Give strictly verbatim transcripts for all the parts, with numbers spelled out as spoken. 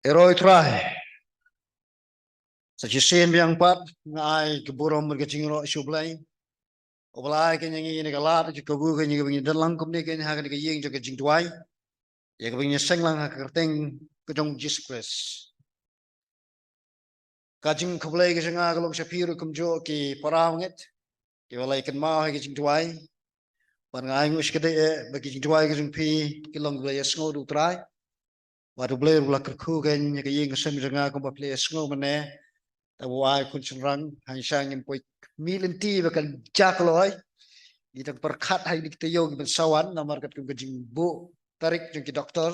Ïaroh ïa u Trai. Sa shisien biang pat nga ai ka burom bad ka jingïaroh sha u Blei, uba la ai kane ïa ngi ïa ka lad, ka kabu kane kaba ngin don lang kumne kane ha kane ka ïing jong ka jingduwai, ïa kaba ngin ïaseng lang ha ka kyrteng ka jong u Jisu Khrist. Ka jingkhublei ka jong nga ka long sha phi ruh kumjuh ki para bangeit kiba la ïakynmaw ha ka jingduwai. Bad nga ainguh shikatdei eh ba ka jingduwai ka jong phi ka long kaba la ïasngew da u Trai. Bad u Blei ruh u la kyrkhu kein ïa ka ïing ka sem jong nga kumba phi la ïasngew mynne. Te u ai khun shynrang, hangta ngim poi mih lynti ba kan jia kloi. Ngi dang pyrkhat ha kine ki taïew kiban sa wan namar katkum ka jingbuh tarik jong ki doktor.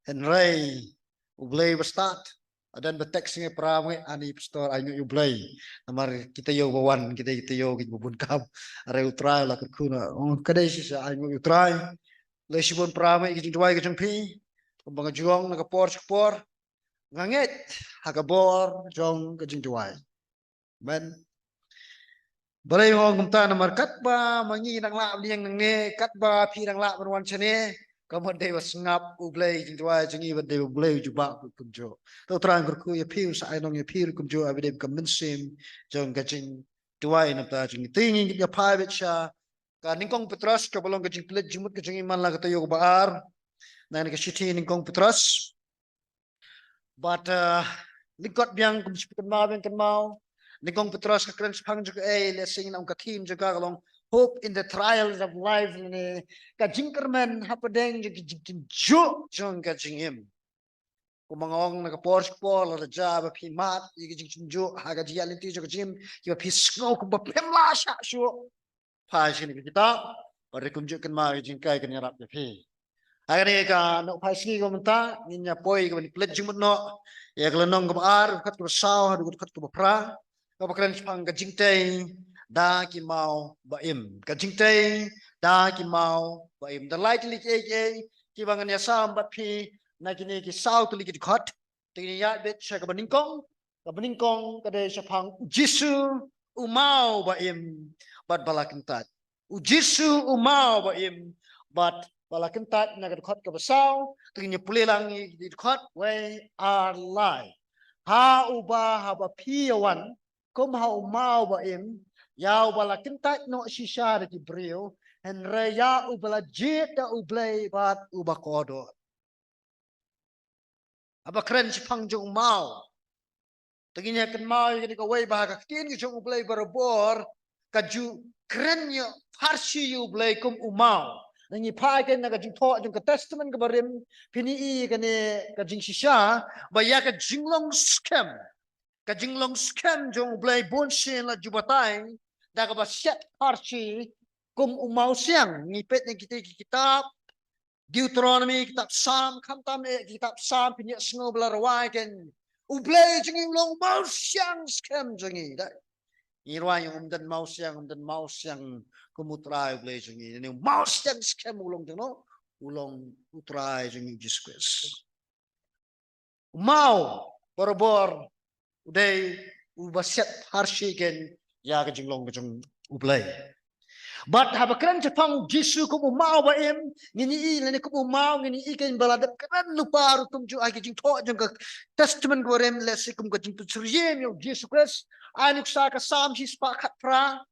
Hynrei u Blei uba stad. Hadan ba text ngi para bangeit, ani pastor, ainguh ïa u Blei. Namar ki taïew ba wan, kita ki taïew kiba bun kam. Hynrei u Trai u la kyrkhu noh. Ong ka dei shisha, ainguh ïa u Trai. Lei shibun para bangeit ïa ka jingduwai ka jong phi. Kumba nga ju ong na ka por sha ka por, nga ngeit ha ka bor jong ka jingduwai. Amen. Balei nga ong kumta? Namar katba ma ngi dang lah ban ïeng nangne, katba phi dang lah ban wan shane, ka mut dei ba sngap u Blei jingduwai jong ngi, bad dei ba u Blei u jubab kumjuh. Te u Trai un kyrkhu ïa phi, un sa ai nong ïa phi ruh kumjuh, ha ba dei ka mynsiem jong ka jingduwai na ka bynta jong ngi. Te ngin ïa phai beit sha ka Nyngkong Petros, kaba long ka jingpynleit jingmut ka jong ngi man la ka taïew kaba ar. Na kane ka shithi Nyngkong Petros. Bad, uh, lyngkot biang kum shu kynmaw biang kynmaw. Nyngkong Petros ka kren shaphang jong kaei, lehse ngin ong ka theme jong ka ka long Hope in the Trials of Life, ne ka jingkyrmen hapdeng jong ka jingtynjuh jong ka jingim. Kumba nga ong na ka por sha ka por, lada jia ba phi mad ïa ka jingtynjuh ha ka jingïaid lynti jong ka jingim, kiba phi sngew kumba phim lah shah shuh, phai sha kane ka kitab, bad kumjuh kynmaw ïa ka jinghikai kan ïarap ïa phi. Ha kane ka nongphai sngi kaba mynta ngin ïa poi kaba ngin pynleit jingmut noh ïa ka lynnong kaba ar, dkhot kaba saw haduh dkhot kaba phra, kaba kren shaphang ka jingtei da ki maw ba im. Ka jingtei da ki maw ba im. Da lai tylli kiei kiei kiba ngan ïa sam bad phi na kine ki saw tylli ki dkhot. Te ngin ïa beit sha kaba nyngkong. Kaba nyngkong ka dei shaphang U Jisu u maw ba im bad ba la kyntait. U Jisu u maw ba im bad ba la kyntait na ka dkhot kaba saw. Te ngin ïa pule lang ïa ki dkhot, wei ar lai. Ha uba haba phi ïa wan kum ha u maw ba im, ïa uba la kyntait noh shisha da ki briew, hynrei ïa uba la jied da U Blei bad uba kordor. Haba kren shaphang jong u maw, te ngin ïa kynmaw ïa kane kawei ba ha ka ktien ka jong U Blei barabor ka ju kren ïa pharshi ïa U Blei kum u maw. Ngi phai kein na ka jingthoh jong ka Testament kaba rim, phin ïohi ïa kane ka jingshisha ba ïa ka jinglong skhem, ka jinglong skhem jong U Blei bun sien la ju batai da kaba siat pharshi kum u mawsiang. Ngi peit na kita ki kitab Deuteronomy, kitab Salm, khamtam eh kitab Salm, phin ïa sngew ba la rwai kein, U Blei jong ngi u long u mawsiang skhem jong ngi. Da ngi rwai, ym don mawsiang, ym don mawsiang kum U Trai U Blei jong ngi. Une u mawsiang skhem u long jong no, u long U Trai jong ngi U Jisu Khrist. U maw barabor u dei uba siat pharshi kein ïa ka jinglong ka jong U Blei. Bad haba kren shaphang U Jisu kum u maw ba im, ngin ïohi lane kum u maw ngin ïohi kein ba la dep kren lypa ruh kumjuh ha ki jingthoh jong ka Testament kaba rim, lehse kum ka jingpynsyriem ïa U Jisu Khrist. Ai nuksa ka Salm shispah khatphra.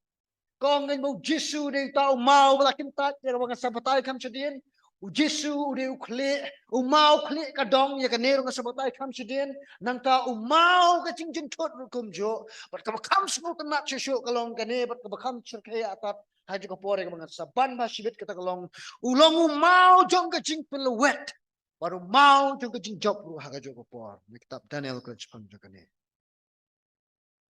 Ka ong kein ba U Jisu u dei uta u maw ba la kyntait, ïa kaba ngan sa batai kham shadien. U Jisu u dei u khlieh, u maw khlieh ka dong, ïa kane ruh ngan sa batai kham shadien. Nangta u maw ka jingjynthut ruh kumjuh. Bad kaba kham sngewtynnat shuh shuh ka long kane, bad kaba kham shyrkhei artat ha kane ka por, ïa kaba ngan sa ban bha shibit, kata ka long, u long u maw jong ka jingpynlwet, bad u maw jong ka jingjop ruh ha kane ka por. Na kitab Daniel kren shaphang jong kane.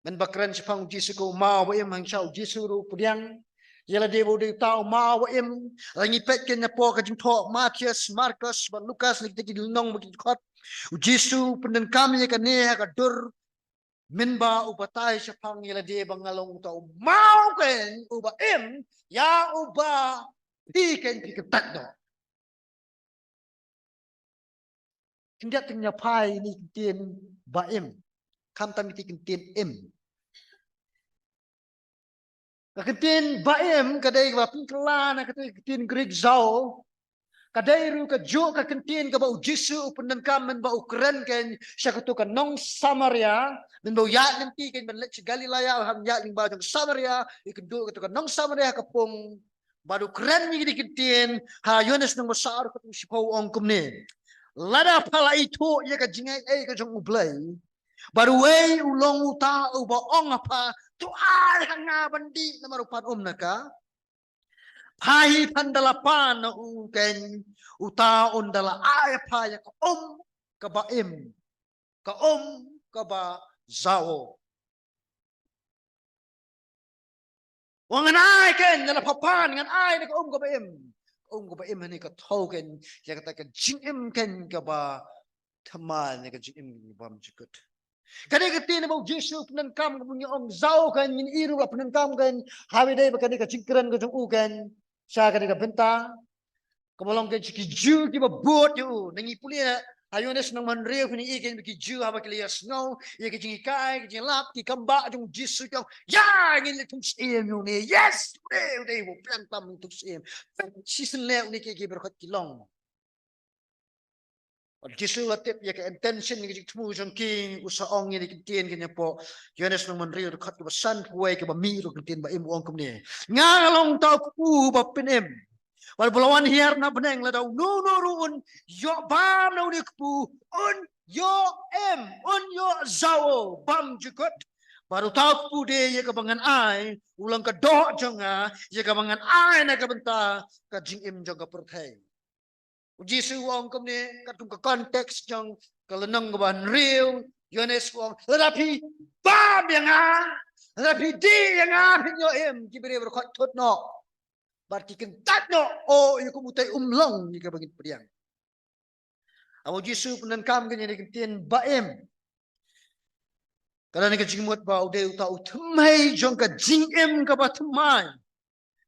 Mynba kren shaphang U Jisu kum u maw ba im, hangta U Jisu ruh u pdiang ïa lade ba u dei uta u maw ba im. Lada ngi peit kein napoh ka jingthoh Mathaios, Markos bad Lukas, na kita ki lynnong bad ki dkhot, U Jisu u pyndonkam ïa kane ha ka dur mynba u batai shaphang ïa lade ba nga long uta u maw kein uba im, ïa uba phi kein phi kyntait noh. Khyndiat te ngin ïa phai ïa kane ka ktien ba im, khamtam ïa kane ka ktien im. Ka ktien ba im ka dei kaba pynkylla na kata ka ktien Greek zao, Ka dei ruh kajuh ka kyntien kaba u Jisu u pyndonkam mynba u kren kein sha katu ka nong Samaria, mynba u ïaid lynti kein ban leit sha Galilea, u hap ïaid lyngba jong Samaria, ïakynduh katu ka nong Samaria ha ka pung. Bad u kren ïa kine ki kyntien ha Ïoannis lynnong ba saw dkhot shiphew, u ong kumne: Lada pha la ithuh ïa ka jingaiei ka jong U Blei, bad uei u long uta uba ong ha pha, to ai ha nga ban dih, namar u pan um na ka? Pha hi phan da la pan na u kein, uta un da la ai ha pha ïa ka um kaba im, ka um kaba jaw. Wa ngan ai kein na la pha pan, ngan ai na ka um kaba im. Ka um kaba im hangne ka thew kein ïa kata ka jingim kein kaba thymmai, ne ka jingim bymjukut. Kane ka ktien ba u Jisu u pyndonkam, kaba ngi ong jaw kein, ngin ïohi ruh ba la pyndonkam kein ha kaba ïadei bad kane ka jingkren ka jong u kein sha kane ka bynta kaba long kein sha ki Jiw kiba bud ïa u. Ngi pule ha Ïoannis lynnong ba hynriew, ngi ïohi kein ba ki Jiw haba ki la ïasngew ïa ka jinghikai, ka jinglap, ki kam bah jong u Jisu, ki ong, ïa, ngin leit thung syiem ïa une. Yes, une u dei uba pdiang tam, thung syiem. Peit shisien leh une, kiei kiei baroh ki long. Bad u Jisu u la tip ïa ka intention, ïa ka jingthmu jong ki, u sa ong ïa kine ki ktien kein hapoh Ïoannis lynnong ba hynriew, dkhot kaba san, kawei kaba mih ruh ka ktien ba im, u ong kumne: Nga nga long uta u kpu ba pynim. Bad ba la wan hiar na bneng, lada uno uno ruh un ïoh bam na une u kpu, un ïoh im, un ïoh jaw bymjukut. Bad uta u kpu de ïa kaba ngan ai u long ka doh jong nga, ïa kaba ngan ai na ka bynta ka jingim jong ka pyrthei. U Jisu u ong kumne, katkum ka context jong ka lynnong kaba hynriew, Ïoannis u ong, lada phi bam ïa nga, lada phi dih ïa nga, phin ïoh im. Ki briew baroh ki thut noh bad ki kyntait noh, o, ïa kum utai um long ïa kaba ngin pdiang. Haba u Jisu u pyndonkam kein ïa kine ki ktien ba im, ka don ka jingmut ba u dei uta u thymmei jong ka jingim kaba thymmai,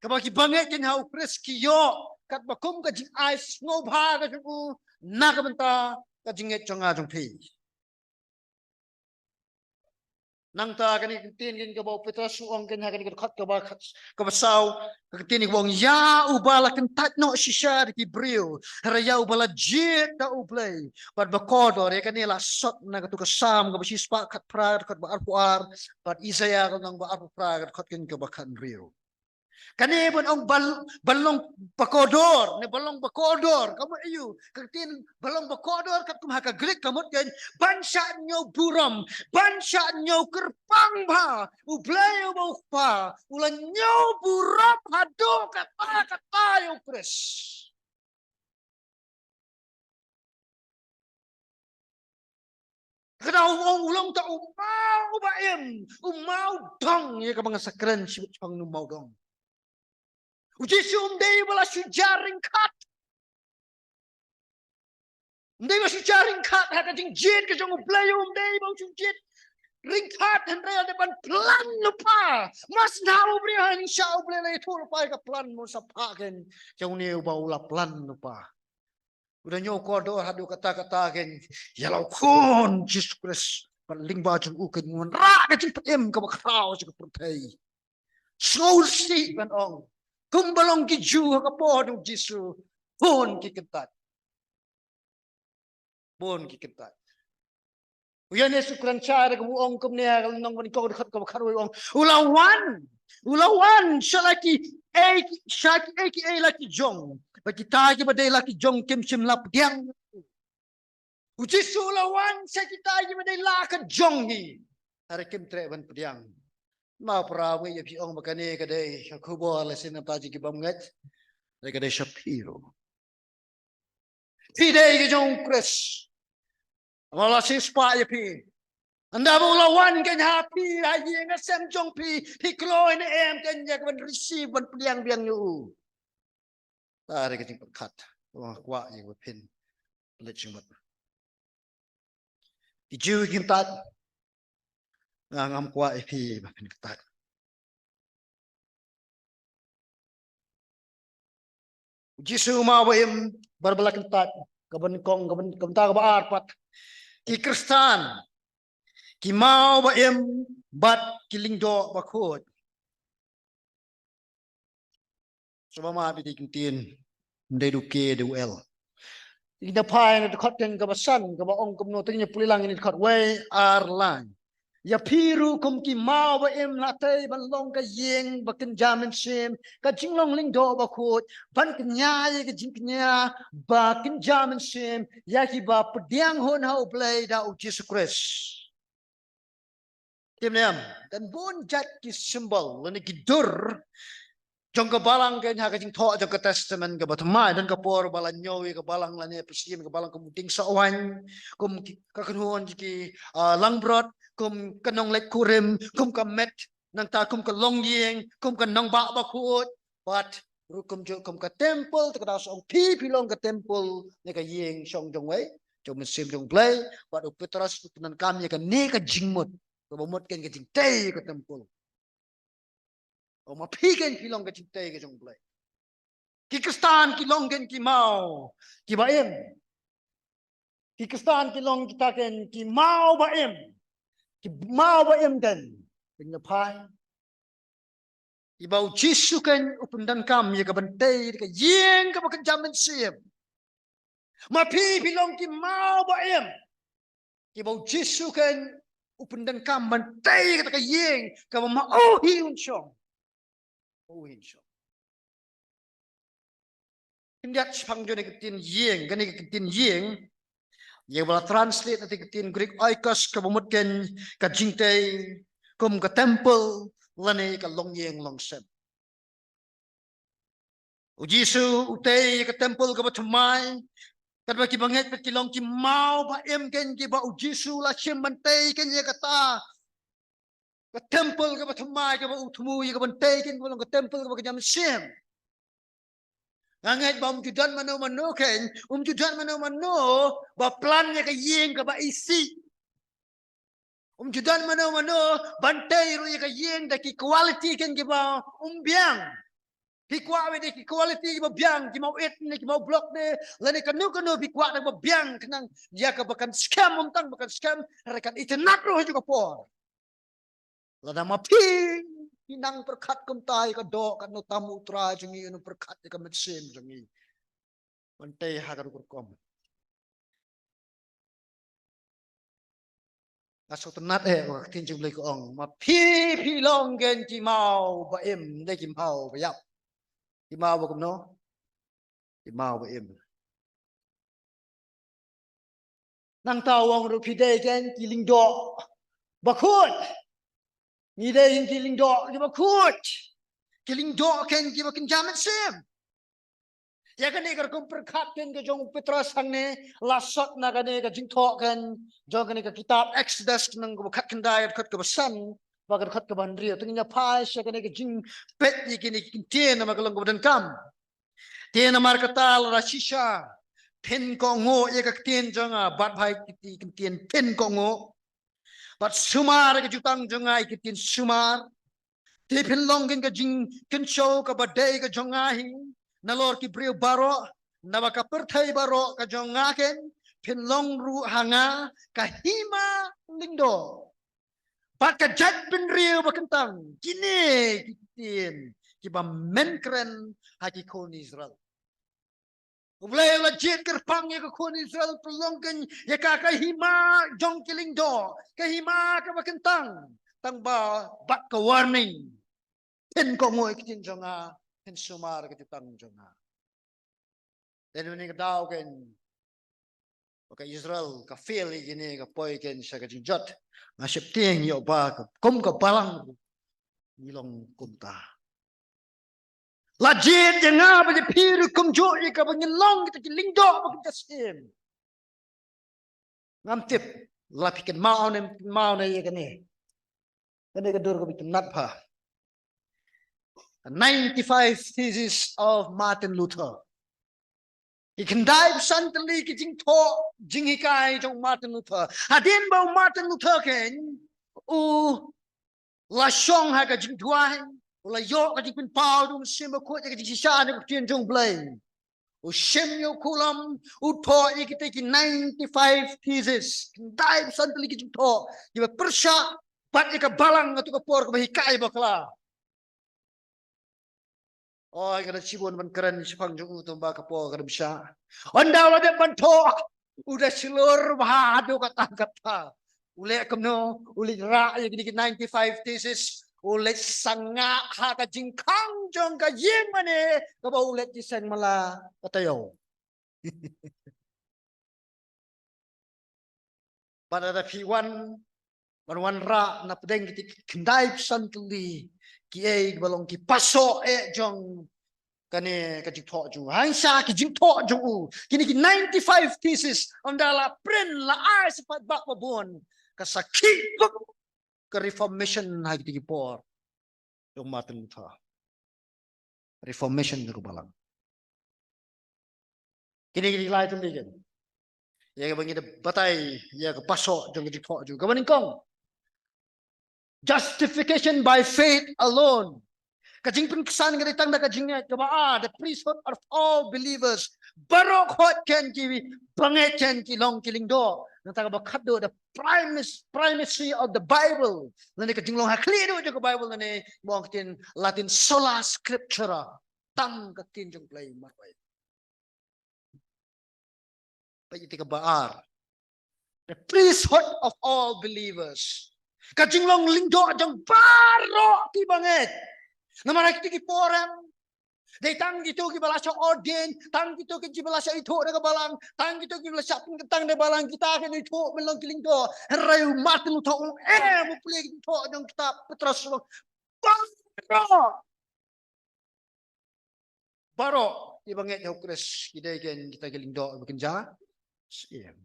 kaba ki bangeit kein ha u Khrist ki ïoh katba kum ka jingai sngewbha ka jong u na ka bynta ka jingngeit jong nga jong phi. Nangta kane ka ktien kein kaba u Petros u ong kein ha kane ka dkhot kaba khat, kaba saw, ka ktien kaba ong, ïa uba la kyntait noh shisha da ki briew, hynrei ïa uba la jied da U Blei bad ba kordor. Ïa kane la sot na katu ka Salm kaba shispah khatphra, dkhot ba arphew ar, bad Isaïah ka lynnong ba arphew phra, dkhot kein kaba khathynriew. Kane ban ong ban, ban long ba kordor, ne ban long ba kordor, ka mut aïu? Ka ktien ban long ba kordor katkum ha ka Greek ka mut kein ban shah ñiew burom, ban shah ñiew kyrpang ba U Blei uba U Kpa u la ñiew burom haduh katta katta ïa u Khrist. Kata u ong u long uta u maw uba im, u maw dong ïa kaba nga sa kren shibit shaphang, u maw dong. U Jisu um dei ba la shu jia ryngkat. Um dei ba shu jia ryngkat ha ka jingjied ka jong U Blei, um dei ba shu jied ryngkat, hynrei u dei ban plan lypa. Mas na u briew ha ïing sha U Blei la ïathuh lypa ïa ka plan, mo, sa phah kein ïa une uba u la plan lypa. U da ñiew kordor haduh katta katta kein ïa la u Khun Jisu Khrist. Bad lyngba jong u kein un wanrah ka jingpynim kaba khraw sha ka pyrthei. Sngewsih ban ong, kumba long ki Jiw ha ka por jong u Jisu, bun ki kyntait. Bun ki kyntait. U Ïoannis u kren shai ruh, u ong kumne ha ka lynnong ba nyngkong, dkhot kaba khatwei, u ong, u la wan, u la wan sha la kiei, sha kiei kiei la ki jong, bad kita kiba dei la ki jong kim shym la pdiang. U Jisu u la wan sha kita kiba dei la ka jong hi, hynrei kim treh ban pdiang. Namar para, ïa phi ong ba kane ka dei ka khubor lehse namar jong ki bym ngeit, hynrei ka dei sha phi ruh. Phi dei ka jong u Khrist. Namar la siewspah ïa phi. Ynda ba u la wan kein ha phi, ha ïing ha sem jong phi, phi kloi ne em kein ïa ka ban receive, ban pdiang biang ïa u? Tare ka jingpyrkhat. Nga kwah ïa ba phin leit jingmut. Ki Jiw ki kyntait. Nga ngam kwah ïa phi ba phin kyntait. U Jisu u maw ba im bad ba la kyntait. Kaba nyngkong, kaba, kaba, kaba ar pat. Ki Khristan ki maw ba im bad ki lyngdoh bakhuid. Sngewbha map ïa ki ktien. Ym dei da u K, da u L. Ïa ki dkhot, ïa ki dkhot kaba san, kaba ong kumno, te ngin ïa pule lang ïa ki dkhot wei ar lai. Ïa phi ruh kum ki maw ba im, la tei ban long ka ïing ba kynja mynsiem, ka jinglong lyngdoh bakhuid, ban kñia ïa ka jingkñia ba kynja mynsiem ïa kiba pdiang hun ha U Blei da U Jisu Khrist. Kim niam, kan bun jait ki symbol lane ki dur jong ka balang keiñ ha ka jingthoh jong ka Testament kaba thymmai, don ka por ba la ñiew ïa ka balang lane pyrshim ïa ka balang kum u dieng sohwaiñ, kum ki, ka kynhun ki, ah, langbrot, kum ka nongleit kurim, kum ka met, nangta kum ka longïing, kum ka nongbah bakhuid, bad ruh kumjuh kum ka temple, te ka dang sa ong phi, phi long ka temple ne ka ïing shong jong wei, jong u Mynsiem jong U Blei, bad u Petros u pyndonkam ïa kane ka jingmut, kaba mut keiñ ka jingtei ka temple. Ong ma phi keiñ phi long ka jingtei ka jong U Blei. Ki Khristan ki long keiñ ki maw kiba im. Ki Khristan ki long kita keiñ ki maw ba im. Ki maw ba im keiñ. Keiñ na phai. Kiba U Jisu keiñ u pyndonkam ïa ka ban tei ka ïing kaba kynja mynsiem. Ma phi phi long ki maw ba im. Kiba U Jisu keiñ u pyndonkam ban tei kata ka ïing kaba ma u hi un shong. Ma u hi un shong. Khyndiat shaphang jong kane ka ktien ïing, kane ka ktien ïing, ïa ba la translate na ka ktien Greek oikos kaba mut keiñ ka jingtei, kum ka temple lane ka longïing longsem. U Jisu u tei ïa ka temple kaba thymmai, katba kiba ngeit pat ki long ki maw ba im keiñ kiba U Jisu la shim ban tei keiñ ïa kata ka temple kaba thymmai kaba u thmu ïa ka ban tei keiñ kaba long ka temple kaba kynja mynsiem. Nga ngeit ba um ju don mano mano keiñ, um ju don mano mano ba plan ïa ka ïing kaba isih. Um ju don mano mano ban tei ruh ïa ka ïing da ki quality keiñ kiba um biang. Phi kwah wei da ki quality kiba biang, ki maw ït ne ki maw block ne, lane kano kano phi kwah da ba biang khnang ïa kaba kan skhem, um tang ba kan skhem, hynrei kan itynnad ruh ha kajuh ka por. Lada ma phi phi nang pyrkhat kumta ïa ka doh, katno tam U Trai jong ngi un pyrkhat ïa ka mynsiem jong ngi. Ban tei ha ka rukom. Nga sngewtynnad eh ba ka ktien jong U Blei ka ong, ma phi phi long keiñ ki maw ba im, ym dei ki maw ba ïap. Ki maw ba kumno? Ki maw ba im. Nangta u ong ruh phi dei keiñ ki lyngdoh bakhuid. Ngi dei keiñ ki lyngdoh kiba khuid. Ki lyngdoh keiñ kiba kynja mynsiem. Ïa kane ka rukom pyrkhat keiñ ka jong u Petros hangne la sot na kane ka jingthoh keiñ jong kane ka kitab Exodus, nang kaba khatkhyndai, dkhot kaba san bad ka dkhot kaba hynriew. Te ngin ïa phai sha kane ka jingpeit ïa kine ki ktien namar ka long kaba donkam. Te namar kata lada shisha phin kohnguh ïa ka ktien jong nga, bad bha ïa kine ki ktien phin kohnguh, bad sumar ïa ka jutang jong nga ïa ka ktien sumar, te phin long keiñ ka jingkynshew kaba dei ka jong nga hi nalor ki briew baroh, naba ka pyrthei baroh ka jong nga keiñ, phin long ruh ha nga ka hima lyngdoh bad ka jaitbynriew ba kyntang. Kine ki ktien kiba men kren ha ki khun Israel. U Blei u la jied kyrpang ïa ka khun Israel, pynlong keiñ ïa ka ka hima jong ki lyngdoh, ka hima kaba kyntang. Tang ba bad ka warning, phin kohnguh ïa ka ktien jong nga, phin sumar ïa ka jutang jong nga. Te mynne ka daw keiñ ba ka Israel ka fail ïa kine, ka poi keiñ sha ka jingjot. Nga sheptieng ïoh ba ka, kum ka balang ngi long kumta. La jied ïa nga bad ïa phi ruh kumjuh ïa kaba ngin long kita ki lyngdoh ba kynja siem. Ngam tip la phi kynmaw ne ym kynmaw ne ïa kane. Kane ka dur kaba itynnad bha. The ninety-five Thesis of Martin Luther. Ki khyndai phew san tylli ki jingthoh jinghikai jong Martin Luther. Hadien ba u Martin Luther keiñ u la shong ha ka jingduwai, u la ïoh ka jingpynpaw da u Mynsiem Bakhuid ïa ka jingshisha na ka ktien jong U Blei. U shim ïa u kulam, u thoh ïa kita ki ninety-five thesis. Khyndai phew san tylli ki jingthoh kiba pyrshah bad ïa ka balang ha kato ka por kaba hikai bakla. Oi, ka da shibun ban kren shaphang jong u, tang ba ka por ka da bishar. Ynda u la dep ban thoh, u da shlur bha haduh katta katta. U leh kumno, u leit rah ïa kine ki ninety-five thesis, u leit sangah ha ka jingkhang jong ka ïing mane, kaba u leit jingïaseng mala ka taïew. Bad lada phi wan, ban wanrah na pdeng kita ki khyndai phew san tylli, kiei kiba long ki pasoh eh jong kane ka jingthoh jong u. Hangta ki jingthoh jong u, kine ki ninety-five thesis, ynda la print, la ai shaphang bak babun, ka sakhi ka Reformation ha kita ki por jong Martin Luther. Reformation jong ka Balang. Kine ki lai tylli kin, ïa kaba ngi da batai ïa ka pasoh jong ka jingthoh jong u. Kaba nyngkong, justification by faith alone. Ka jingpynksan ka dei tang da ka jingngeit. Kaba ar, the priesthood of all believers. Baroh khoit ken ki bangeit ken ki long ki lyngdoh. Nangta kaba khatduh, the primacy, primacy of the Bible. Lane ka jinglong hakhlieh duh jong ka Bible lane, ba ong ktien Latin sola scriptura. Tang ka ktien jong U Blei marwei. Peit ïa kaba ar. The priesthood of all believers. Ka jinglong lyngdoh jong baroh ki bangeit. Namar ha kita ki por em, dei tang kito kiba la shah ordain, tang kito kiba la shah ithuh da ka Balang, tang kito kiba la shah pynkyntang da ka Balang, kita kin ithuh ban long ki lyngdoh. Hynrei u Martin Luther u ong em, u plie ki jingthoh jong kitab Petros u ong, baroh, baroh kiba ngeit ha U Khrist ki dei ken kita ki lyngdoh ba kynja syiem.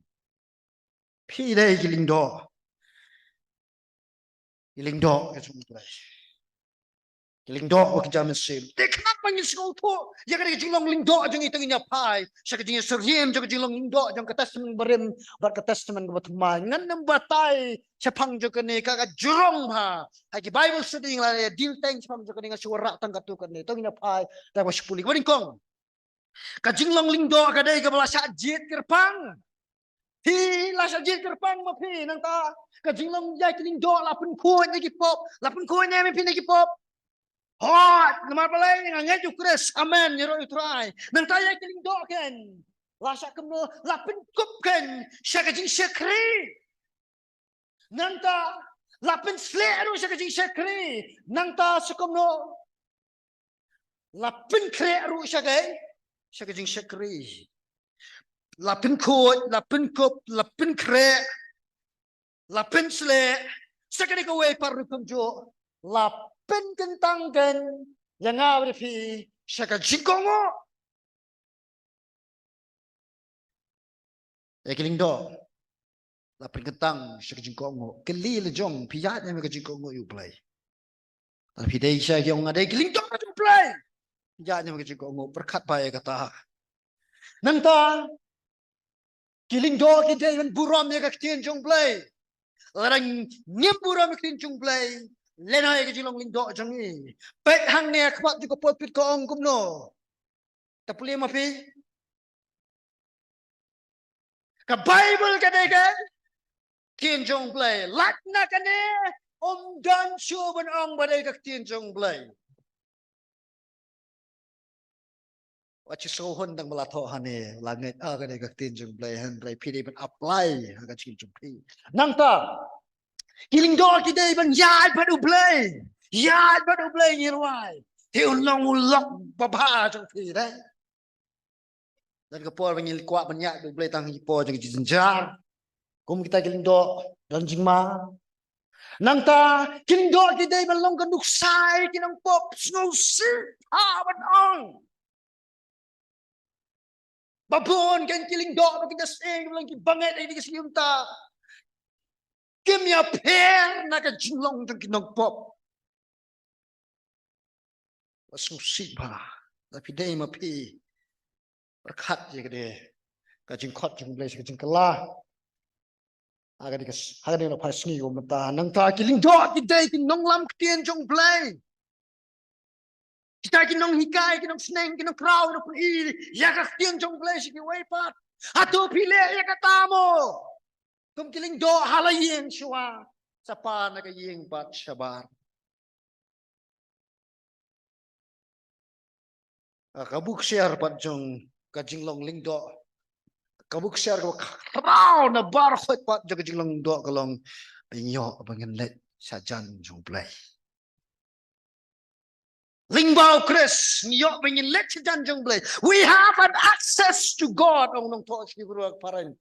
Phi dei ki lyngdoh. Ki lyngdoh ka jong U Blei. Ki lyngdoh ba kynja mynsiem. Te khnang ba ngin sngewthuh ïa kane ka jinglong lyngdoh jong ngi, te ngin ïa phai sha ka jingïasyriem jong ka jinglong lyngdoh jong ka Testament Barim bad ka Testament kaba Thymmai. Ngan ym batai shaphang jong kane ka, ka jrong ha, ha ki Bible study ngi la ïa deal teng shaphang jong kane, nga shu wanrah tang katto katne. To ngin ïa phai da kaba shiphew. Kaba nyngkong, ka jinglong lyngdoh ka dei kaba la shah jied kyrpang. Phi la shah jied kyrpang ma phi nangta? Ka jinglong ïa ki lyngdoh la pynkhuid na ki pop, la pynkhuid ne em phi na ki pop? Hooid, namar balei? Nga ngeit U Khrist, amen, ïaroh ïa U Trai. Nangta ïa ki lyngdoh ken, la shah kumno, la pynkup ken sha ka jingshakri. Nangta la pynsleh ruh sha ka jingshakri. Nangta sa kumno, la pynkhreh ruh sha ka, sha ka jingshakri. La pynkhuid, la pynkup, la pynkhreh, la pynsleh. Sha kane kawei pat ruh kumjuh, la pynkyntang ken ïa nga bad ïa phi sha ka jingkohnguh. Ïa ki lyngdoh la pynkyntang sha ka jingkohnguh. Kylli la jong, phi ïaid ne em ïa ka jingkohnguh ïa U Blei? Lada phi dei sha ki ong nga dei ki lyngdoh jong U Blei, phi ïaid ne em ïa ka jingkohnguh? Pyrkhat bha ïa kata. Nangta ki lyngdoh ki dei ban burom ïa ka ktien jong U Blei. Lada ngim burom ïa ka ktien jong U Blei, lehnoh ïa ka jinglong lyngdoh jong ngi. Peit hangne ha khmat jong ka pulpit ka ong kumno? To pule ma phi. Ka Baibl ka dei ka ktien jong U Blei. Lait na kane ym don shuh ban ong ba dei ka ktien jong U Blei. Wat shu sngewhun tang ba la thoh hangne, la ngeit, ah, ka dei ka ktien jong U Blei, hynrei phi dei ban apply ha ka jingim jong phi. Nangta ki lyngdoh ki dei ban ïaid bad U Blei. Ïaid bad U Blei, ngi rwai. Te un long u lok babha jong phi, dei. Don ka por ba ngi kwah ban ïaid bad U Blei tang ha ki por jong ka jingjynjar. Kum kita ki lyngdoh don jingma. Nangta ki lyngdoh ki dei ban long ka nuksa ïa ki nongpop, sngewsih bha ban ong. Ba bun kein ki lyngdoh ba ki da seng, ba long ki bangeit ïa ki da seng, ym ta, kim ïapher na ka jinglong jong ki nongpop. Wat sngewsih bha, lada phi dei ma phi. Pyrkhat ïa kane ka jingkhot jong U Blei sha ka jingkylla. Ha kane ka, ha kane ka phai sngi kumta. Nangta ki lyngdoh ki dei ki nonglam ktien jong U Blei. Kita ki nonghikai, ki nongsneng, ki nongkhraw, ki nongpyni ïa ka ktien jong U Blei sha kiwei pat. Hato phi leh ïa kata mo? Kum ki lyngdoh ha la ïing shuwa, sa pan na ka ïing pat shabar. Ka buk sher pat jong ka jinglong lyngdoh, ka buk sher ka khraw na baroh khoit pat jong ka jinglong lyngdoh ka long ba ngin ïoh ba ngin leit shajan jong U Blei. Lyngba U Khrist ngi ïoh ba ngin leit shajan jong U Blei. We have an access to God, ong nongthoh Hebru ha ka phareng.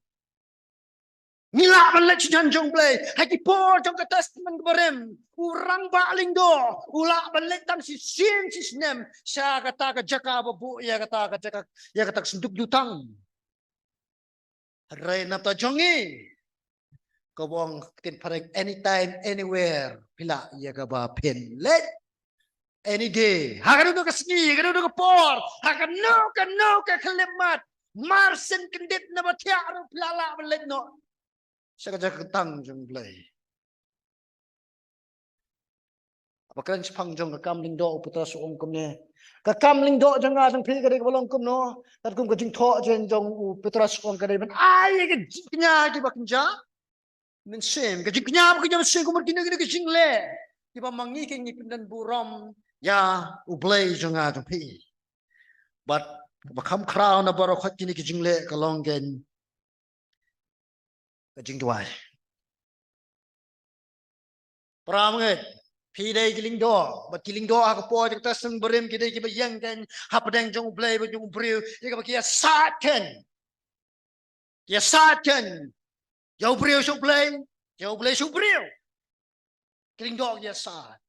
Ngi lah ban leit shajan jong U Blei. Ha ki por jong ka Testament barim, u rangbah lyngdoh u lah ban leit tang shisien shisnem sha kata ka jaka ba buh ïa kata ka jaka, ïa kata ka synduk jutang. Hynrei na bynta jong ngi, ka ong ka ktien phareng, anytime, anywhere phi lah ïa kaba phin leit. Any day, ha kano kano ka sngi, ha kano kano ka por, ha kano kano ka khyllipmat, marsien kyndit na ba thiah ruh phi lah lah ban leit noh sha ka jaka kyntang jong U Blei. Haba kren shaphang jong ka kam lyngdoh, u Petros u ong kumne: Ka kam lyngdoh jong nga jong phi ka dei kaba long kumno? Katkum ka jingthoh jong u Petros u ong ka dei ban ai ka jingkñia kiba kynja mynsiem, ka jingkñia ba kynja mynsiem, kumno, kine kine ki jingleh kiba ma ngi ki, ngi pyndonburom ïa U Blei jong nga jong phi. Bad kaba kham khraw na baroh khoit kine ki jingleh ka long kein ka jingduwai. Para bangeit, phi dei ki lyngdoh, bad ki lyngdoh ha ka por jong ka Testament barim ki dei kiba ïeng kein hapdeng jong U Blei bad jong u briew, ïa kaba ki ïasaid kein. Ki ïasaid kein ïa u briew sha U Blei, ïa U Blei sha u briew. Ki lyngdoh ki ïasaid.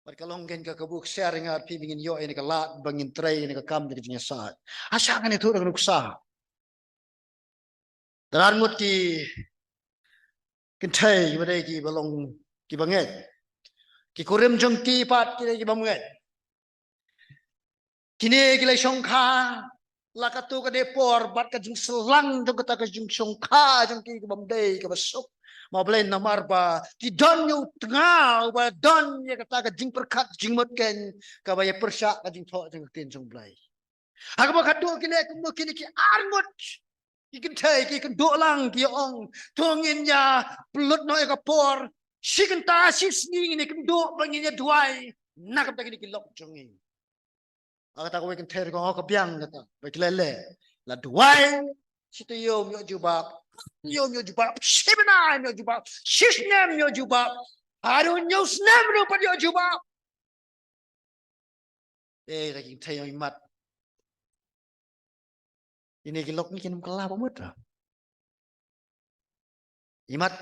Bad ka long kein ka kabu ka sher ïa nga bad phi ba ngin ïoh ïa kane ka lad ba ngin trei ïa kane ka kam jong ka jingïasaid. Hashwa ngan ïathuh da ka nuksa. Tang ar ngut ki kynthei kiba dei kiba long kiba ngeit. Ki kurim jong ki pat ki dei kiba ngeit. Kine ki la shongkha la katto katne por bad ka jingslang jong kata ka jingshongkha jong ki ka bym dei kaba suk. Ma balei? Namar ba ki don ïa u tnga uba don ïa kata ka jingpyrkhat jingmut kein kaba ïa pyrshah ka jingthoh jong ka ktien jong U Blei. Ha kaba khadduh ki leh kumno kine ki ar ngut ki kynthei ki kynduh lang ki ong, to ngin ïa pynlut noh ïa ka por shi kynta shi sngi ngin ïa kynduh ba ngin ïa duwai na ka bynta kine ki lok jong ngi. Ha kata kawei ka kynthei ruh ka ong, ka biang kata. Ba ki leh leh. La duwai shi taïew ym ïoh jubab. Taïew ym ïoh jubab. Shi bnai ym ïoh jubab. Shi snem ym ïoh jubab. Haduh hynñiew snem ruh pat ym ïoh jubab. Eh, ta ki kynthei ong, imat. Ine ki lok ngi kin ym kylla ba mut. Imat.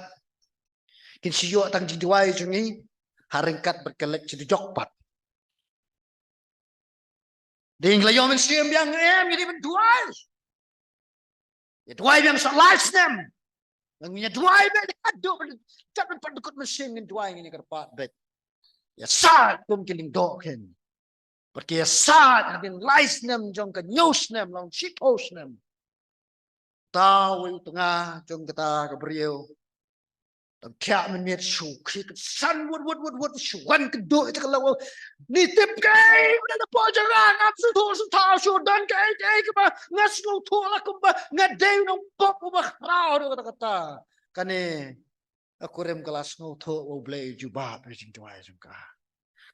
Kin shu ïoh tang jingduwai jong ngi ha ryngkat bad ka lek shi dujok pat. Dei ngi la ïoh mynsiem biang, em, ngi dei ban duwai. Ïa duwai biang sa lai snem. Ngi ïa duwai biang, ïa duwai biang, kat ban pat dkut mynsiem ngin duwai, ngin ïa kyrpad beit. Ïasaid kum ki lyngdoh kein. Bad ki ïasaid hadien lai snem jong ka hynñiew snem, long shiphew snem. Uta uwei u tnga jong kata ka briew. Tang thiah mynmiet shu khie kynsan wut wut wut wut shu wan kynduh ïa ka lok. Ni tip kaei ba dei na poh jong nga, ngam sngewthuh sngewthuh shuh, don kaei kaei kaba nga sngewthuh la kumba nga dei u nongpop uba khraw ruh kata kata. Kane ka kurim ka la sngewthuh ba U Blei u jubab ïa ka jingduwai jong ka.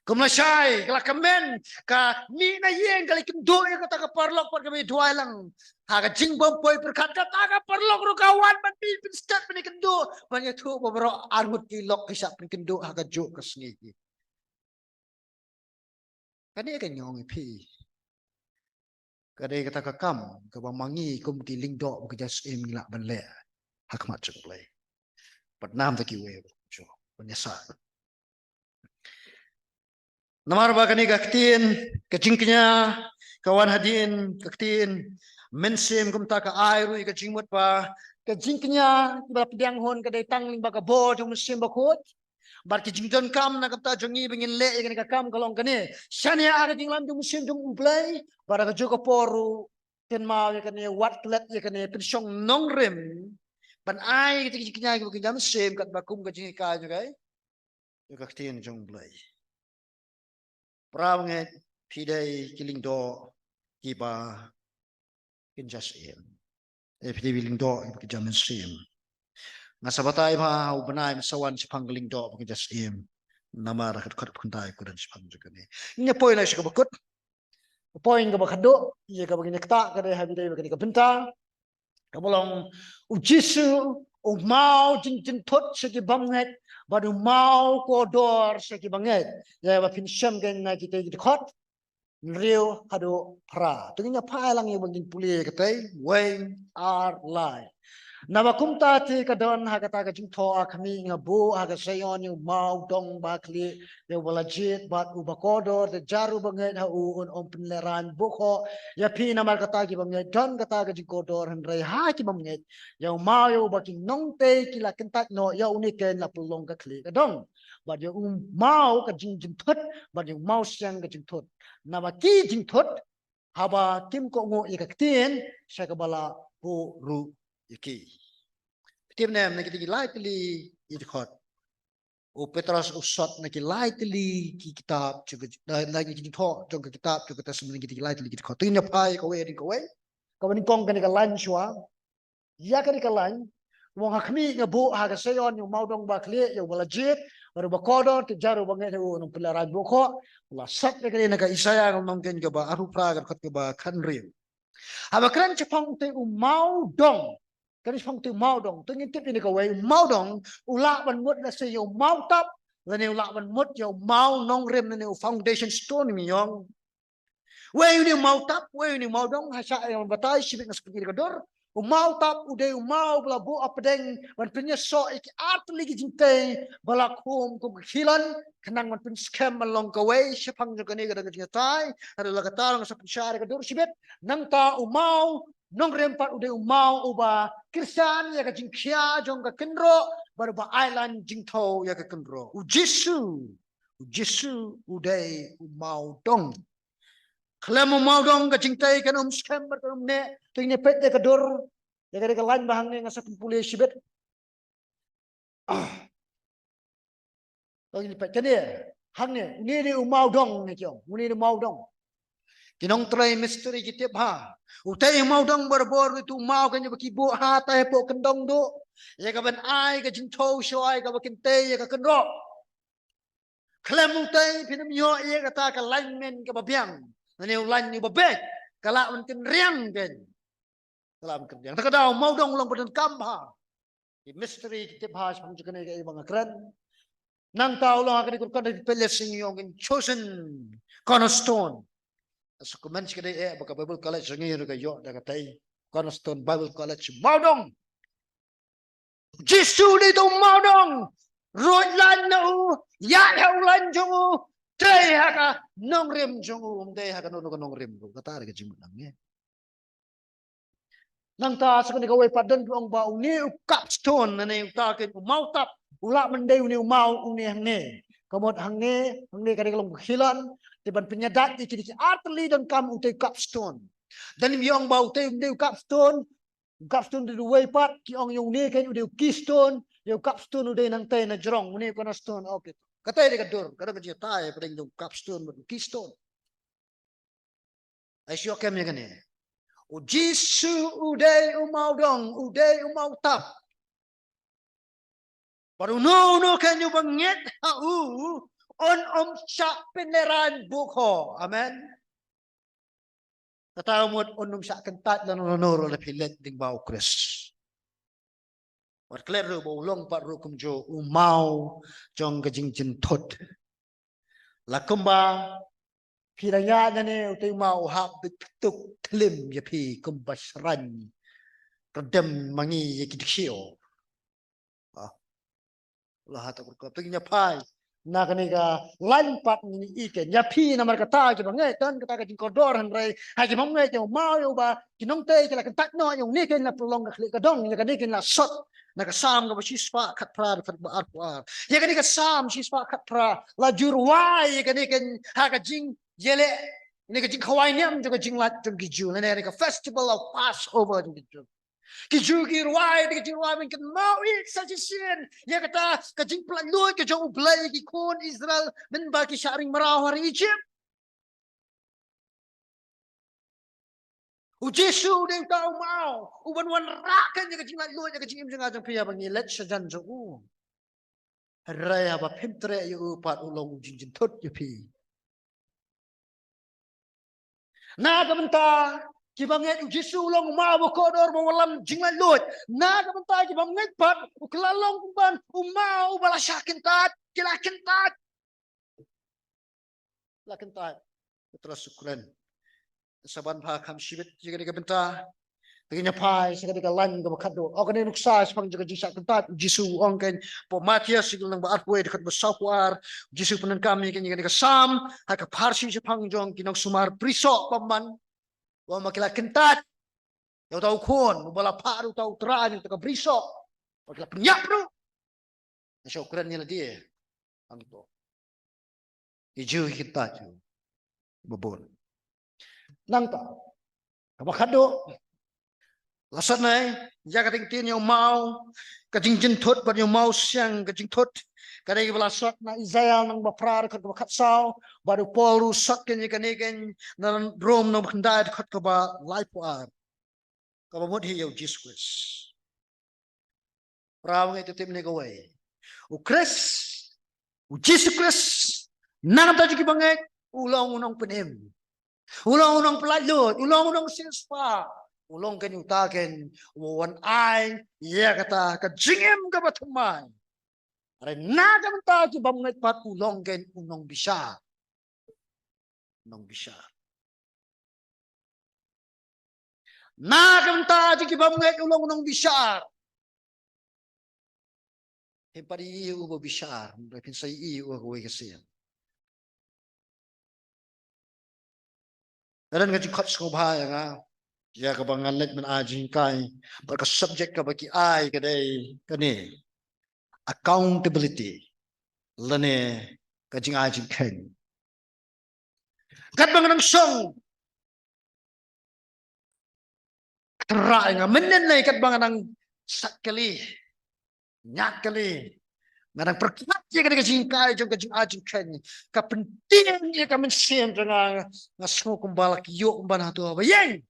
Kum lashai, ka la kmen, ka mih na ïing, ka la kynduh ïa kata ka paralok pat kaba ïa duwai lang. Ha ka jingbym poi pyrkhat kata ka paralok ruh ka wan ban mih pynstet ban ïa kynduh, ban ïathuh ba baroh ar ngut ki lok ki shah pynkynduh ha kajuh ka sngi. Kane ka ñiong ïa phi. Ka dei kata ka kam kaba ma ngi kum ki lyngdoh ba ki jingïasyiem ngi lah ban leh ha khmat jong U Blei. Bad namar ta kiwei ba kumjuh ban ïasaid. Namar ba kane ka ktien ka jingkñia ka wan hadien ka ktien mynsiem, kumta ka ai ruh ïa ka jingmut ba ka jingkñia kiba pdiang hun ka dei tang lyngba ka bor jong u Mynsiem Bakhuid. Bad ki jingdonkam na ka bynta jong ngi ba ngin leh ïa kane ka kam ka long kane. Shaniah ha ka jinglam jong u Mynsiem jong U Blei. Bad ha kajuh ka por ruh kynmaw ïa kane, wat klet ïa kane, pynshong nongrim ban ai ïa ka jingkñia kiba kynja mynsiem katba kum ka jinghikai jong ka, ïa ka ktien jong U Blei. Para bangeit, phi dei ki lyngdoh kiba kynja syiem. Eh, phi dei ki lyngdoh kiba kynja mynsiem. Nga sa batai ba ha u bnai mynsaw ngan sa wan shaphang ki lyngdoh ba kynja syiem. Namar ka dkhot ba khyndai ka don shaphang jong kane. Ngin ïa poi na sha kaba kut. Ka point kaba khadduh ïa kaba ngin ïa ktah ka dei ha ba ïadei bad kane ka bynta, kaba long, U Jisu u maw jingjynthut sha ki bymngeit bad u maw kordor sha ki bangeit. Ïa ba phin shem kein na kitei ki dkhot hynriew haduh phra. To ngin ïa phai lang ïa ba ngin pule ïa katei, wei, ar, lai. Naba kumta te ka don ha kata ka jingthoh, A khmih, nga buh ha ka Zion ïa u maw dong ba khlieh, ïa uba la jied bad uba kordor, te jar uba ngeit ha u un ym pynlehraiñ buhkhoh ïa phi. Namar kata ki bymngeit don kata ka jingkordor, hynrei ha ki bymngeit ïa u maw ïa uba ki nongtei ki la kyntait noh, ïa une kein la pynlong ka khlieh ka dong. Bad ïa u maw ka jingjynthut, bad ïa u maw siang ka jingthut. Naba ki jingthut haba kim kohnguh ïa ka ktien sha kaba la buh ruh ïa ki. Phi tip ne em, na kitei ki lai tylli ki dkhot, u Petros u sot na ki lai tylli ki kitab jong ka, na, na ki jingthoh jong ka kitab jong ka Testament, na kitei ki lai tylli ki dkhot. To ngin ïa phai kawei hadien kawei. Kaba nyngkong kane ka lain shuwa. Ïa kane ka lain, u ong, Ha khmih, nga buh ha ka Zion ïa u maw dong ba khlieh, ïa uba la jied bad uba kordor, te jar uba ngeit ha u un ym pynlehraiñ buhkhoh. La sot ïa kane na ka Isaïah, ka lynnong kein kaba arphew phra, ka dkhot kaba khathynriew. Haba kren shaphang utei u maw dong, kren shaphang utei u maw dong, to ngin tip ïa kane kawei, u maw dong u lah ban mut lehse ïa u maw tap, lane u lah ban mut ïa u maw nongrim, lane u foundation stone, ngin ong. Wei une u maw tap, wei une u maw dong, ha shah ïa ban batai shibit, nga sa pyni ïa ka dur. U maw tap u dei u maw ba la buh hapdeng ban pynïasoh ïa ki artylli ki jingtei ba la khum kum ka khilon, khnang ban pynskhem ban long kawei shaphang jong kane ka dang ka jingïatai. Haduh la katta nga sa pynshai ïa ka dur shibit. Nangta u maw nongrim pat u dei u maw uba kyrshan ïa ka jingkhia jong ka kynroh bad uba ailad jingthew ïa ka kynroh. U Jisu, u Jisu u dei u maw dong. Khlem u maw dong ka jingtei kan ym skhem bad kan ym neh. To ngin ïa peit ïa ka dur, ïa kane ka lain ba hangne, nga sa pynpule shibit. Ah. To ngin ïa peit kane hangne, une ne u maw dong, ne ki ong, une ne u maw dong. Ki nongtrei mistri ki tip bha, utei u maw dong barabor utu u maw kein uba ki buh hatai hapoh kyndong duh, ïa kaban ai ka jingthew shawei kaba kyntei ïa ka kynroh. Khlem utei phin ym ïoh ïa kata ka lain men kaba biang, lane u lain uba beit, ka lah ban kynriang kein. Ka lah ban kynriang. Te ka dei u maw dong u long ba donkam bha. Ki mistri ki tip bha shaphang jong kane kaei ba nga kren. Nangta u long ha kane ka dkhot, phi peit lehse ngi ong, chosen cornerstone. Sa kumne shi ka dei eh ba ka Bible College jong ngi ruh ka ïoh da katei, Cornerstone Bible College, maw dong. Jisu u dei uta u maw dong. Ruh lain na u, ïaid ha u lain jong u, dei ha ka nongrim jong u, ym dei ha kano kano ka nongrim ruh. Kata ruh ka jingmut nang, eh. Nangta sa kane kawei pat don ki ong ba une u capstone, lane uta kein u maw tap, u lah ban dei une u maw, une hangne. Ka mut hangne, hangne ka dei ka long ka khilon, te ban pynïadei ïa kine ki artylli donkam utei u capstone. Don ym ong ba utei u dei u capstone, u capstone u dei uwei pat, ki ong ïa une kein u dei u keystone, ïa u capstone u dei nangtei na jrong, une u cornerstone, okay. Katei dei ka dur, ka dei ka jingïatai hapdeng jong u capstone bad u keystone. Ai shu kem ïa kane. U Jisu u dei u maw dong, u dei u maw tap. Bad uno uno kein uba ngeit ha u, un ym shah pynlehraiñ buhkhoh. Amen. Kata ka mut un ym shah kyntait lano lano ruh lada phi leit lyngba u Khrist. Wat klet ruh ba u long pat ruh kumjuh u maw jong ka jingjynthut. La kumba phi la ïaid nangne, utei u maw u hap bit pyntuk thlim ïa phi kumba shraiñ kyrdem ma ngi ïa ki dkhiew. Ah. La ha ta kurkop. Te ngin ïa phai na kane ka lain pat, ngin ïa i kein ïa phi, namar kata kiba ngeit don kata ka jingkordor, hynrei ha ki bym ngeit ïa u maw ïa uba ki nongtei ki la kyntait noh, ïa une kein la pynlong ka khlieh ka dong. Ïa kane kein la sot na ka Salm kaba shispah khatphra, dkhot ba arphew ar. Ïa kane ka Salm shispah khatphra la ju rwai ïa kane kein ha ka jingïaleh, ïa kane ka jingkhawai niam jong ka jinglait jong ki Jiw, lane ka festival of Passover jong ki Jiw. Ki Jiw ki rwai da ka jingrwai ban kynmaw ïa sa shisien ïa kata ka jingpynlait luid ka jong U Blei ïa ki khun Israel mynba ki shah ring mraw ha ri Ijipt. U Jisu u dei uta u maw uban wanrah kein ïa ka jinglait luid ïa ka jingim jong nga jong phi haba ngi leit shajan jong u. Hynrei haba phim treh ïa u pat, u long u jingjynthut ïa phi. Na ka bynta kiba ngeit, u Jisu u long u maw ba kordor ba wallam jinglaitluid. Na ka bynta kiba ngeit pat, u kylla long kumban u maw uba la shah kyntait, ki la kyntait. La kyntait. Petros u kren. Sa ban pha kham shibit ïa kane ka bynta. Te ngin ïa phai sha kane ka lain kaba khatduh. Ha kane ka nuksa shaphang jong ka jingshah kyntait, u Jisu u ong kein, pdeng Mathaios ka lynnong ba arphew wei dkhot ba sawphew ar, u Jisu u pyndonkam ïa kane ka Salm ha ka pharshi shaphang jong ki nongsumar brisoh bymman. U ong ba ki la kyntait ïa uta u khun uba la phah da uta u trai, uta ka brisoh. Ba ki la pynïap ruh. Ngi shu kren ïa lade hangto. Ki Jiw ki kyntait ïa u ba bun. Nangta kaba khatduh, la sot nai ïa ka ktien ïa u maw, ka jingjynthut bad ïa u maw siang, ka jingthut. Ka dei kaba la sot na Isaïah lynnong ba phra dkhot kaba khatsaw, bad u Paul ruh u sot kein ïa kane kein na Rom lynnong ba khyndai dkhot kaba laiphew ar. Kaba mut hi ïa u Jisu Khrist. Para bangeit, to tip ne kawei. U Khrist, u Jisu Khrist, na ka bynta jong ki bangeit, u long u nongpynim. U long u nongpynlaitluid, u long u nongsiewspah. U long kein uta kein uba wan ai ïa kata ka jingim kaba thymmai. Hynrei na ka bynta ki bymngeit pat u long kein u nongbishar. Nongbishar. Na ka bynta jong ki bymngeit u long u nongbishar. Phin pat ïohi ïa uba bishar, phin sa ïohi ïa u ha kawei ka sien. Ka don ka jingkhot sngewbha ïa nga ïa kaba ngan leit ban ai jinghikai bad ka subject kaba ki ai ka dei kane, accountability lane ka jingai jingkheiñ. Katba nga dang shong, ka tynrah ïa nga mynnin ne katba nga dang sat kali, ñiad kali, nga dang pyrkhat ïa kane ka jinghikai jong ka jingai jingkheiñ, ka pyntieng ïa ka mynsiem jong nga. Nga sngew kumba la kyiuh kumba na hato haba ïeng.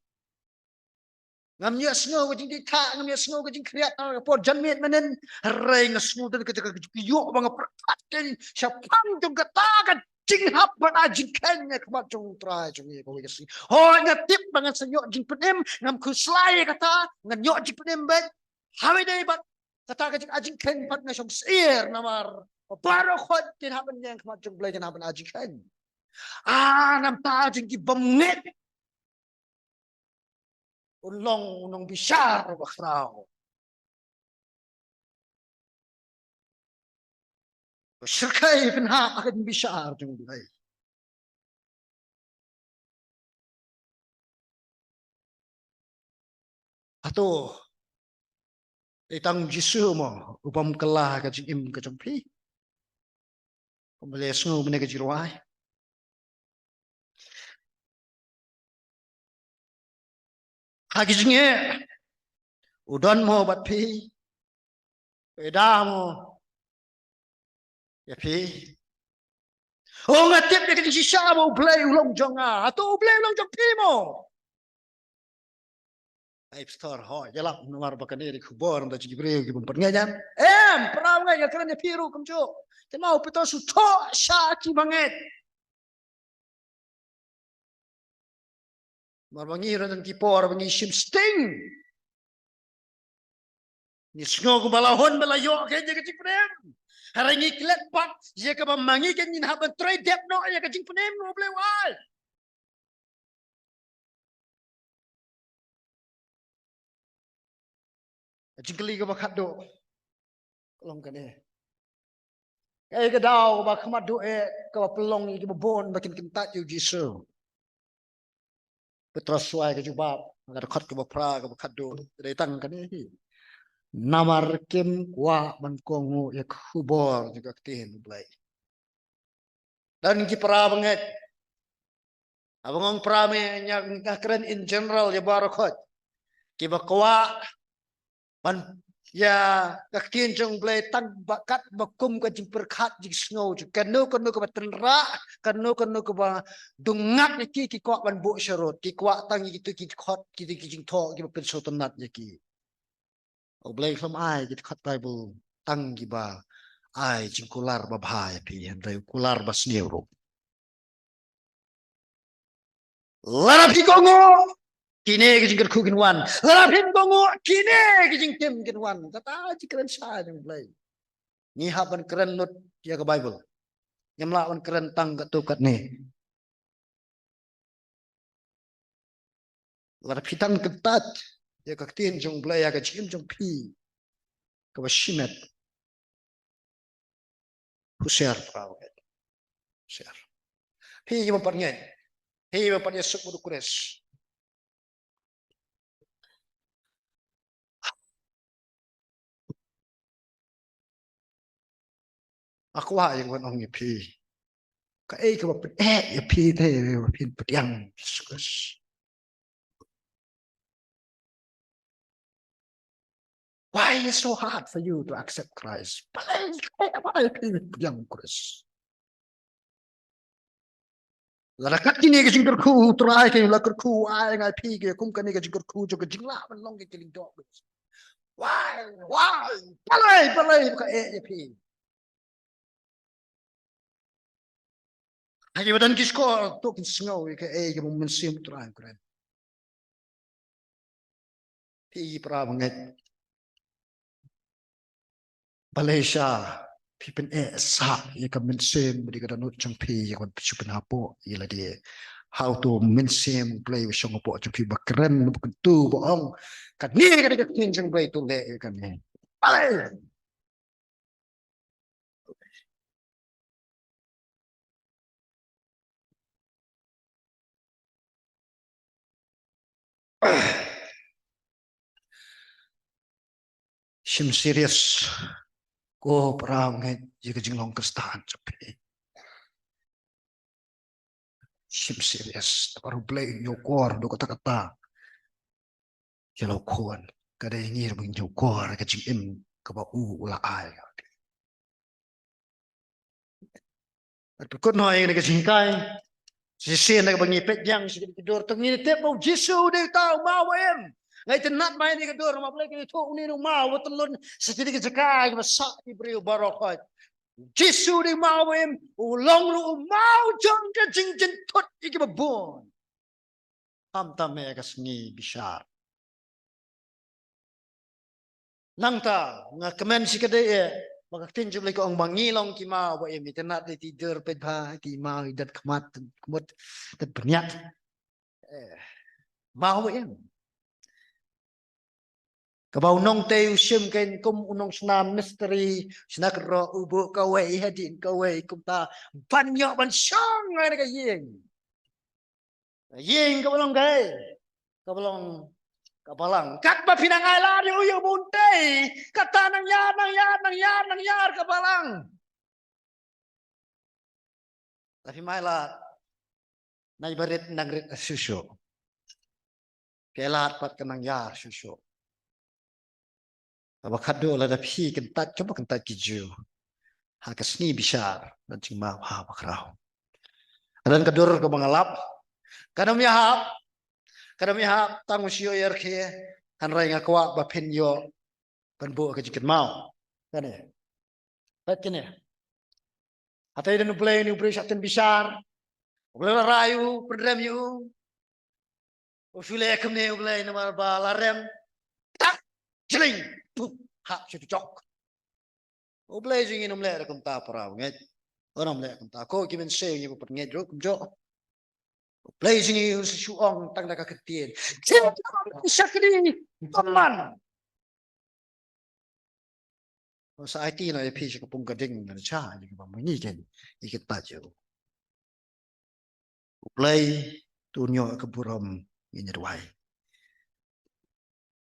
Ngam ïohsngew ka jingdih thah, ngam ïohsngew ka jingkhriat na ka por janmiet mynnin. Hynrei nga sngew don ka jingkyiuh ba nga pyrkhat kein shaphang jong kata ka jinghap ban ai jingkheiñ ha khmat jong U Trai jong ngi ha kawei ka sngi. Hooid, nga tip ba ngan sa ïoh jingpynim, ngam khuslai ïa kata, ngan ïoh jingpynim beit. Hawei dei bad kata ka jingai jingkheiñ pat nga shong syier namar ba baroh khoit kin hap ban ïeng ha khmat jong U Blei, kin hap ban ai jingkheiñ. Ah, na ka bynta jong ki bymngeit u long u nongbishar uba khraw. Ba shyrkhei pynhap ha ka jingbishar jong U Blei. Hato dei tang u Jisu mo u bym kylla ka jingim ka jong phi? Kumba la sngew mynne ka jingrwai. Ha ki jingeh u don mo bad phi? Phi da mo ïa phi? Oh, nga tip ïa ka jingshisha ba U Blei u long jong nga. Hato U Blei u long jong phi mo? Ai pastor, hooid, ïalap namar ba kane dei ka khubor na ka jingïabriew ki bym pat ngeit. Em, para bangeit, nga kren ïa phi ruh kumjuh. Te ma u Petros u thoh sha ki bangeit. Namar ba ngi ruh don ki por ba ngi shim sting. Ngi sngew kumba la hun ba la ïoh kein ïa ka jingpynim. Hynrei ngi klet pat ïa kaba ma ngi kein ngin hap ban trei dep noh ïa ka jingpynim U Blei u ai. Ka jingkylli kaba khatduh ka long kane. Kaei ka daw kaba khmat duh eh kaba pynlong ïa kiba bun ba kin kyntait ïa u Jisu? Petros u ai ka jubab ha ka dkhot kaba phra kaba khatduh, ka dei tang kane hi. Namar kim kwah ban kohnguh ïa ka khubor jong ka ktien U Blei. Don ki para bangeit, haba nga ong para me, nga kren in general ïa baroh khoit, kiba kwah ban ïa ka ktien jong U Blei tang ba kat ba kum ka jingpyrkhat jingsngew jong kano kano kaba tynrah, kano kano kaba dungak ïa ki, ki kwah ban buh sharud, ki kwah tang ïa kito ki dkhot, kito ki jingthoh kiba pynsngewtynnat ïa ki. U Blei u khlem ai ki dkhot Baibl tang kiba ai jingkular babha ïa phi, hynrei u kular basniew ruh. Lada phi kohnguh, kine ki jingkyrkhu kin wan. Lada phim kohnguh, kine ki jingtim kin wan. Kata jingkren sha jong U Blei. Ngi hap ban kren lut ïa ka Baibl. Ngim lah ban kren tang katto katne. Lada phi tang kyntait ïa ka ktien jong U Blei ha ka jingim jong phi kaba shimet. Husiar, para bangeit. Husiar. Phi ïa ba pat ngeit. Phi ïa ba pat ïa suk bad U Khrist. Nga kwah ïa ngan ong ïa phi. Kaei kaba pyneh ïa phi te ba phin pdiang Jisu Khrist? Why is so hard for you to accept Christ? Balei, balei phi pdiang Khrist? Lada kat kine ki jingkyrkhu, U Trai ka la kyrkhu ai ïa nga ïa phi ki kum kane ki jingkyrkhu jong ka jinglah ban long ki lyngdoh. Why? Why? Balei, balei ba ka eh ïa phi? Ha kiba don ki shkor to kin sngew ïa kaei kaba U Mynsiem U Trai u kren. Phi para bangeit. Balei sha phi pyneh sah ïa ka mynsiem bad ïa ka dohnud jong phi ïa ka ban shu pynhapoh ïa lade? Ha uto U Mynsiem U Blei uba shong hapoh jong phi ba kren ba kyntu ba ong, kane ka dei ka ktien jong U Blei, to leh ïa kane. Balei? Shim serious ko para bangeit ïa ka jinglong Khristan jong phi. Shim serious, namar U Blei u ñiewkor haduh katta katta ïa la u khun. Ka dei ngi ruh ba ngin ñiewkor ïa ka jingim kaba u u la ai. Bad pynkut noh ïa kane ka jinghikai. Shisien da kaba ngi peit biang sha kine ki dur, to ngin tip ba U Jisu u dei uta u maw ba im. Nga itynnad ba ïa kane ka dur, namar U Blei ka ïathuh une u maw ba tyllun sha kine ki jaka kiba sah ki briew baroh khoit. U Jisu u dei u maw ba im, u long ruh u maw jong ka jingjynthut ïa kiba bun. Khamtam ïa ka sngi bishar. Nangta nga kmen shi kdei eh ba ka ktien jong U Blei ka ong ba ngi long ki maw ba im. Itynnad, dei ti dur peit bha ki maw i dat khmat, khmut, dat bniat. Eh, maw ba im. Kaba u nongtei u shim kein kum u nongshna mistri, shna kynroh, u buh kawei hadien kawei kumta ban ïoh ban shong ha kane ka ïing. Ïing kaba long kaei? Kaba long ka balang. Katba phi nang ailad ïa u, ïa u ba un tei, kata nang ïar, nang ïar, nang ïar, nang ïar ka balang. Lada phim ailad, nai ba rit nang rit shuh shuh. Phi ailad pat ka nang ïar shuh shuh. Kaba khatduh, lada phi kyntait kumba kyntait ki Jiw ha ka sngi bishar, don jingmaw ha bakhraw. Ka don ka dur kaba nga lap, kan ym ïahap, kan ym ïahap tang u shu ïoh ïa rkhie, hynrei nga kwah ba phin ïoh ban buh ka jingkynmaw. Kane. Peit kine. Hato don U Blei, une U Blei shah tynbishar? U Blei la rai u, pynrem ïa u. U shu leh kumne U Blei namar ba la rem. Tak, jling, pum, hap shu jok. U Blei jong ngi um leh da kumta para bangeit. Un ym leh kumta. Ko ki mynsiem ngi ba pat ngeit ruh kumjuh. U Blei jong ngi u sa shu ong tang da ka ktien. Jing shakri, paman. Sa aiti noh ïa phi sha ka pung ka ding, ngan sha ïa kaba ma ngi ken ïa ka ta jong U Blei. To ñiew ka burom ïa ngi duwai.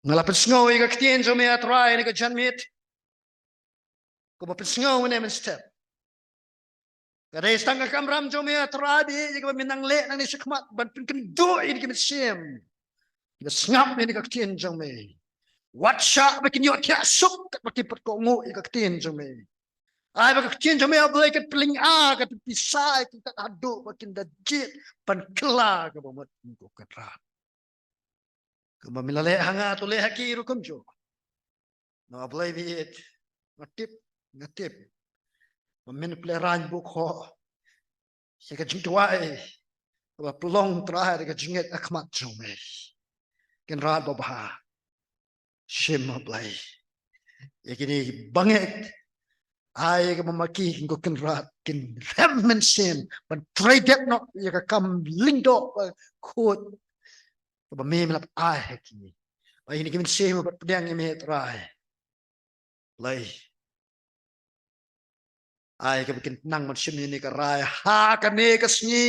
Nga la pynsngew ïa ka ktien jong me, A Trai, ïa ka janmiet. Kaba pynsngew mynne mynstep. Ka dei tang ka kamram jong me, A Trai, bad ïa kaba me nang leh nangne shakhmat ban pynkynduh ïa ki mynsiem kiba sngap ïa ka ktien jong me. Wat shah ba kin ïoh thiah suk katba ki pat kohnguh ïa ka ktien jong me. Ai ba ka ktien jong me, A Blei, kan pynlynga, kan pynpisa ïa ki kat haduh ba kin da jied ban kylla kaba mut kum ko Kynrad. Kumba me la leh ha nga, to leh ha ki ruh kumjuh. Namar Blei baieit, nga tip, nga tip ba men u Blei rang bukhoh ïa ka jingduwai kaba pynlong Trai da ka jingngeit ha khmat jong me. Kynrad babha, shim, A Blei, ïa kine bangeit, ai kaba ma ki, ko Kynrad, kin rem mynsiem ban trei dep noh ïa ka kam lyngdoh ba khuid kaba me me la ai ha ki. Ba ïa kine ki mynsiem ba pdiang ïa me Trai, Blei, ai kaba kin nang ban shim ïa kane ka rai ha kane ka sngi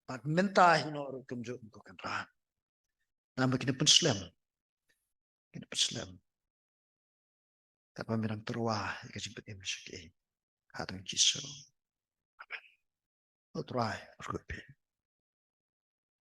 bad mynta hi noh ruh kumjuh, ko Kynrad. Namar kin pynslem, kin pynslem katba me dang tyrwa ïa ka jingpynim sha ki. Ha u Jisu. Amen. Ko Trai,